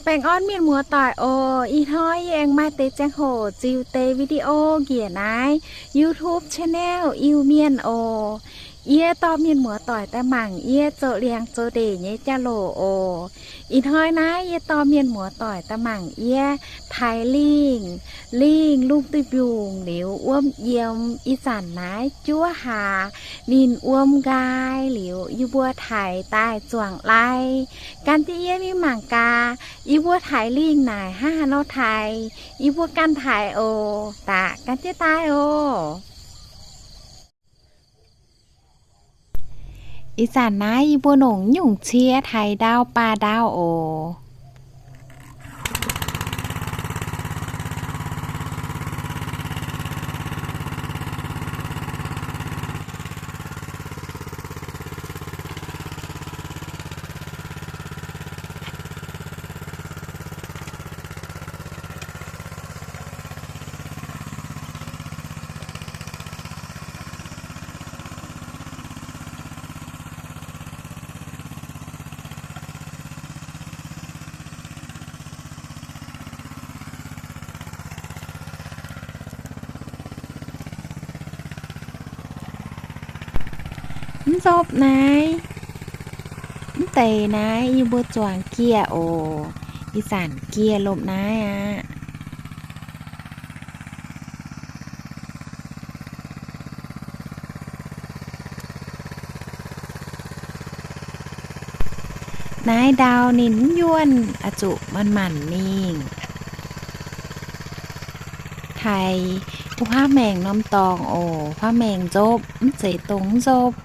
Baengh orn mienh muoz-doic oc. Ih hnoi yie aengx maaih deix ziangh hoc ziux deix video njiec naaiv YouTube channel Iu-Mienh oc. Yie dorh mienh muoz-doic daaih mangc yie zoux liangx zoux ndeic nyei jauv-louc oc. Ih hnoi naaiv yie dorh mienh muoz-doic daaih mangc yie taaix lingh. Lingh lungh duih mbiungc liuz wuom yiem. Ih zanc naaiv juov hlaax, ninh wuom nqaai liuz yie mbuo taaix daaih zuangx lai. Gan jienv yie mingh mangc gaax. Yie mbuo taaix lingh naaic hnangv haaix nor taaix, yie mbuo ganh taaix oc. Daaih gan jienv daaih oc. Ih zanc naaiv yie mbuo longc nyungc cie taaix ndau baac ndau oc. Mv nzopv naaiv, mv deix naaiv yie mbuo zuangx gieh oc. Ih zanc gieh lomh naaiv aqv. Naaiv ndau ninh mv yuonh, oix zuqc manc-manc mingh. Taaix wuov huaav maengc norm dorngx oc. Huaav maengc nzopv, mv zeiz dongh mv nzopv.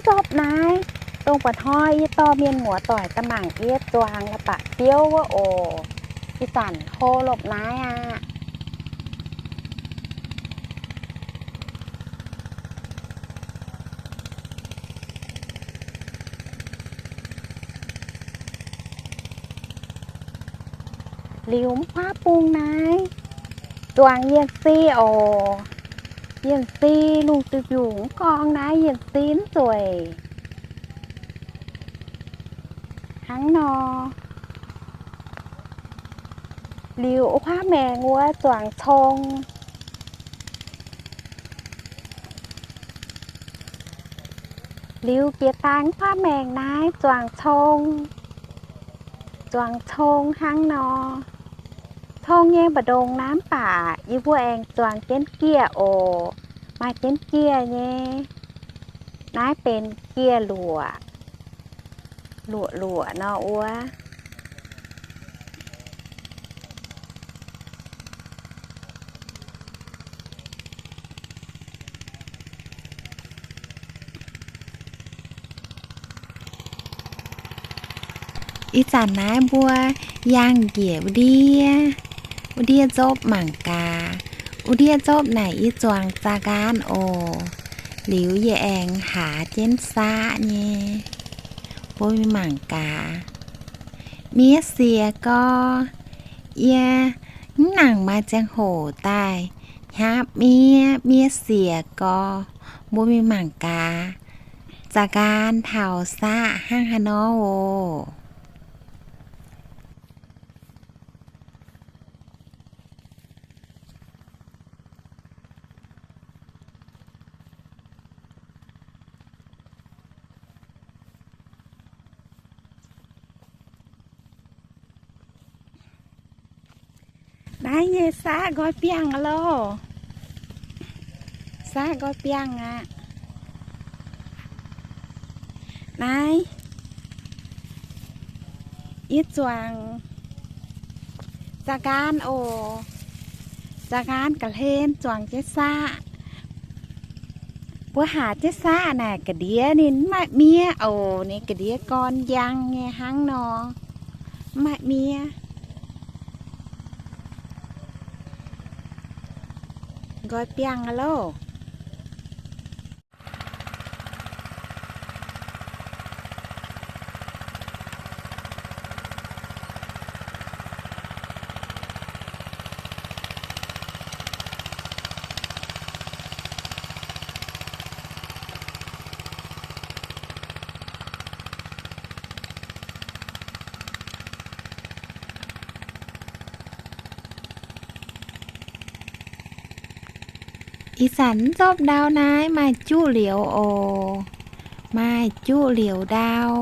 zopv naaiv, dongh mba'hnoi yie dorh mienh muoz-doic daaih mangc yie zuangx la'bapc biouv wuov oc. Ih zanc hlo lopc naaiv aqv. Liuz mv huaav bung naaiv zuangx yienh si oc. Yienh si lungh duih mbiungc mv gorngv naaiv yienh si mv zueiz. Hnangv nor. Liuz wuov huaav maengx wuov zuangx cong. Liuz jiex daaih wuov huaav maengx naaiv zuangx cong. Zuangx cong hnangv nor. Cong nyei mbu'ndongx naaiv mv baac yie mbuo aengx zuangx jienv giex oc. Maaih jienv giex nyei. Naaiv benx giex luoqc, luoqc luoqc nor wuov. Ih zanc naaiv mbuo yangh njiec wuov ndiev, wuov ndiev nzopv mangc gaax. Wuov ndiev nzopv naaic yie zuangx za'nqaanv oc. Liuz yie aengx haaz jienv saqv nyei. Mbuo mingh mangc gaax. Miev siec gorx. Yie mv nangc maaih ziangh hoc daaih hnyapv miev, miev siec gorx. Mbuo mingh mangc gaax. Za'nqaanv taux saqv hnangv haaix nor oc. Naaiv nyei saqv nqoi biangh aqv loh. Saqv nqoi biangh aqv. Naaiv yie zuangx za'nqaanv oc. Za'nqaanv ga'hlen zuangx jienv saqv. Mbuo haaz jienv saqv naaic ga'ndiev ninh mv maaih miev oc. Ninh ga'ndiev gorn njang nyei hnangv nor. Mv maaih miev. Nqoi biangh aqv loh. Ih zanc mv nzopv ndau naaiv maaih juqv liouz oc. Maaih juqv liouz ndau.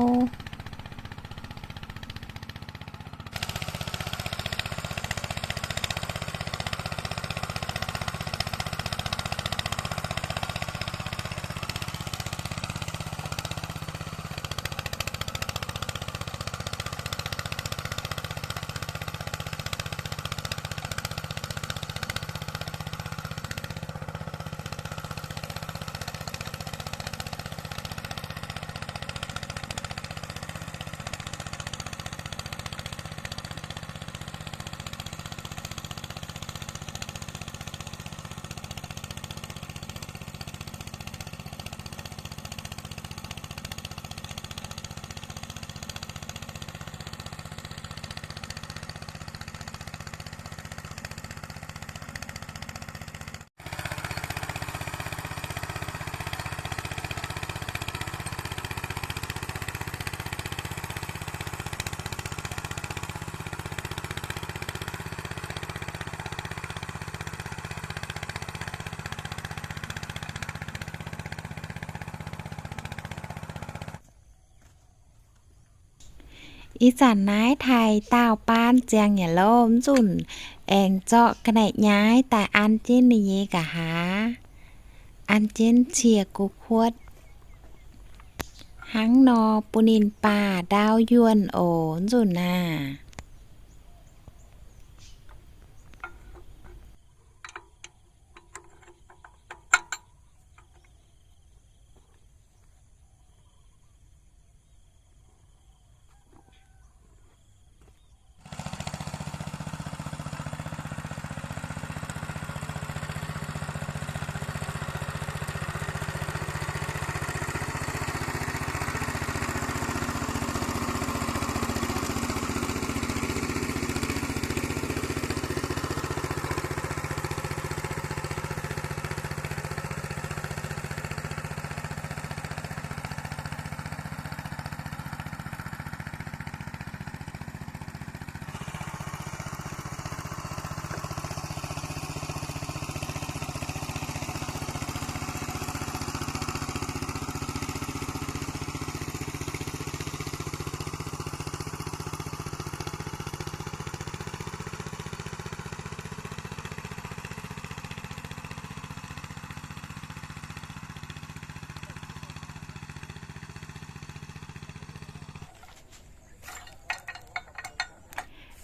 Ih zanc naaiv taaih daauh baan ziangx yaac lomh nzunc aengx zorqv ga'naaiv nyaiv daaih an jienv ninh nyei nqa'haav, an jienv cie guv kuotv hnangv nor bun ninh baac ndau yuonh oc nzunc aah.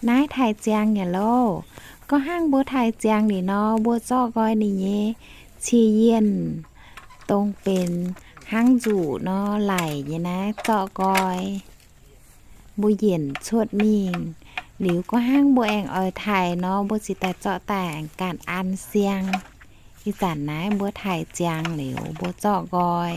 Naaiv taaix ziangx yaac loh. Gorngv hnangv mbuo taaix ziangx liuz nor, mbuo zorqv nqoi ninh nyei cie yienh, dongh benx hnangv nzuqc nor laic nyei naaiv zorqv nqoi. Mbuo yienc cuotv mingh liuz, gorngv hnangv mbuo aengx oix taaix nor, mbuo ziouc daaih zorqv daaih aengx ganh an siang. Ih zanc naaiv mbuo taaix ziangx liuz, mbuo zorqv nqoi.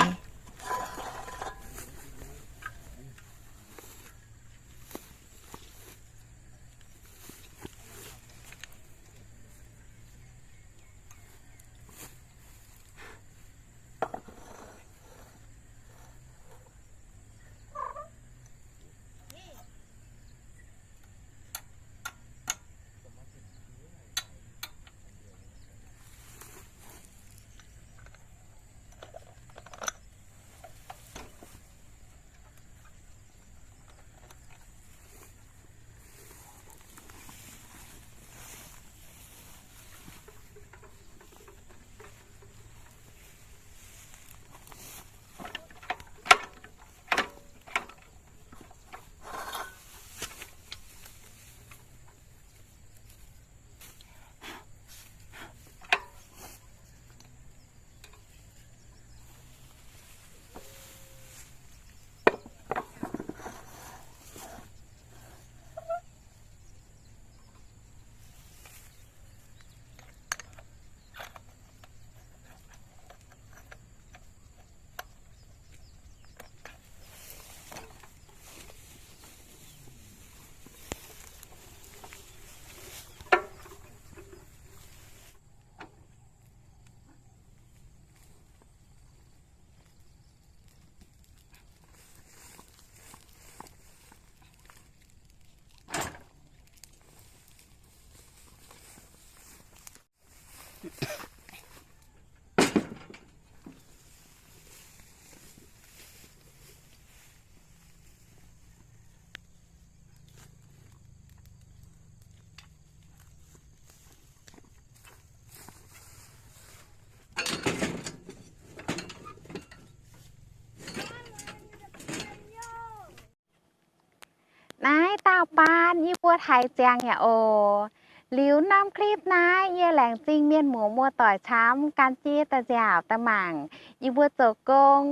Naaiv dauh baan yie mbuo taaix ziangx yaac oc. Liuz norm clip naaiv yie laengz zingh mienh muoz muoz-doic camv gan jienv daaih nziaauc daaih mangc yie mbuo zoux gong.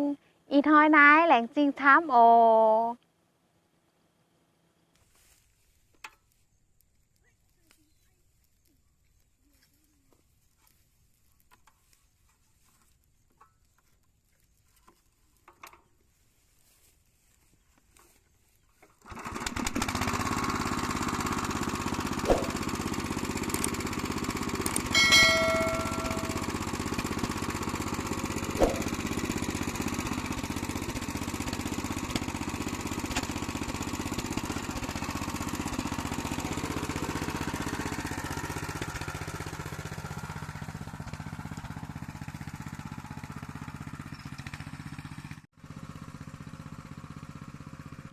Ih hnoi naaiv laengz zingh camv oc.